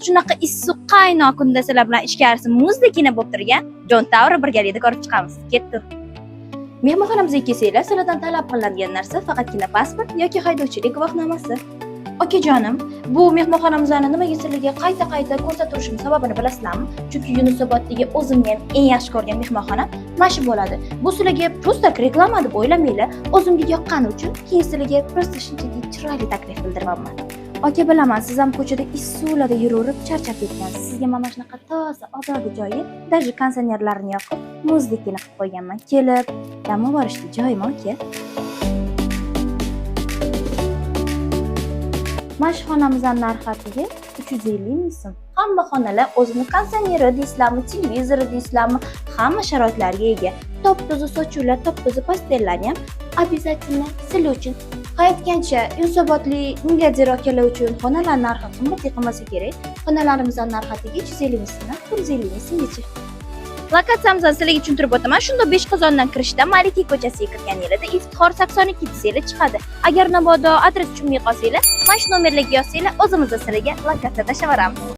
Shunaqa issiq, qaynoq kunda sizlar bilan ichkarisi muzdekina bo'lib turgan John Tower birgalikda ko'rib chiqamiz. Ketdik. Mehmonxonamizga kelsanglar, sizlardan talab qilinadigan narsa faqatgina pasport yoki haydovchilik guvohnomasi. Okajonim, bu mehmonxonamizni nimaga sizlarga qayta-qayta ko'rsatishim sababini bilasizlarmi? Chunki Yunusoboddagi o'zimni ham eng yaxshi ko'rgan mehmonxona mana shu bo'ladi. Bu sizlarga просто reklama deb o'ylamanglar. O'zimga yoqqani uchun keyin sizlarga просто shunchaki chiroyli taklif bildiryapman. Aka, bilaman, siz ham ko'chada issiqlarda yuraverib charchab ketgansiz. Sizga mana shunaqa toza, ozoda joyi, даже konditsionerlarini yoqib, muzdekina qilib qo'yganman. Kelib, dam olishga joyim, aka. Mana shu xonamizning narxi atiga 350 ming so'm. Hamma xonalar o'zini konditsioneri deysizlarmi, televizori deysizlarmi, hamma sharoitlarga ega. Top-toza sochuvlar, top-toza postellarni ham обязательно sizlar uchun. Qaytgancha Yunusobodli milliarder akalar uchun xonalar narxi qimmat qilmasa kerak. Xonalarimizning narxi atiga 350 ming so'mdan 450 ming so'mgacha. Lokatsiyamizni sizlarga tushuntirib o'taman. Shunda Beshqozondan kirishda Maliki ko'chasiga kirganinglarda Iftixor 82 desanglar chiqadi. Agar mabodo adres tushunmay qolsanglar, mana shu nomerlarga yozsanglar, o'zimiz sizlarga lokatsiya tashlab yuboramiz.